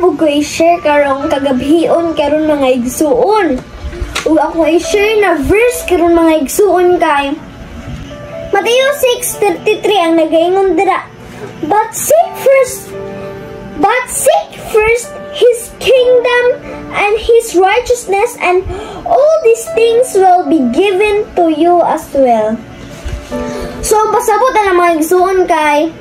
na pud ko i-share karong kagabhion karon, mga igsuon. Ug ako i-share na verse karon, mga igsuon, kay Mateo 6:33 ang nagaingon dira. But seek first his kingdom and his righteousness, and all these things will be given to you as well. So, ang pasabot na mga igsuon kay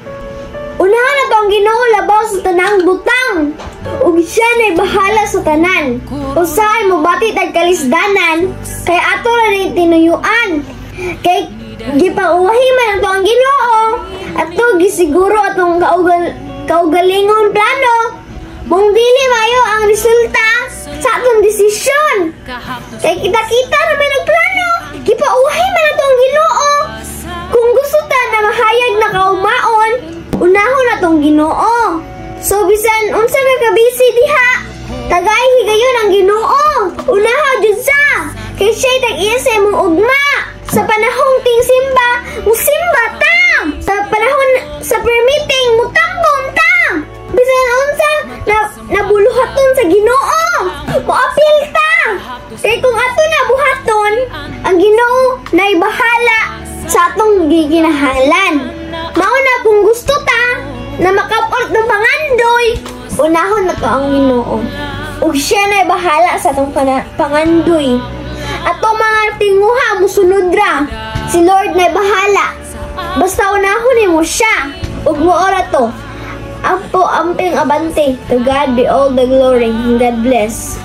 unahan nato ang Ginoo labaw sa tanang butang. Ug siya na'y bahala sa tanan. Usahay mobati tag kalisdanan kay ato ra ni tinuyuan. Kay gipauwahi man ato ang Ginoo, ato gisiguro atong kaugalingon plano. Mong dili mayo ang resulta sa atong desisyon. Kay kita-kita na may nagplano. Gipauwahi man ato ang Ginoo. Kung gusto ta na mahayag na kaumaon, unahon atong Ginoo. So bisan unsa ka kabisi diha, tagay higayon ang Ginoo. Unaha jud sa kay siya'y tag-iya sa imong ugma. Sa panahong ting simba, musimba ta. Sa panahon sa prayer meeting, mutambong ta. Bisan unsa na nabuluhaton sa Ginoo, moapil ta. Kay kung ato na buhaton, ang Ginoo na'y bahala sa atong gikinahanglan. Mao na kung gusto ta na makapot ng pangandoy, unahon na to ang Ginoo. Ug siya na'y bahala sa atong pangandoy. Atong mga tinguha musunod ra. Si Lord na'y bahala. Basta unahon nimo siya. Ug muora to. Ampo, amping, abante. To God be all the glory. God bless.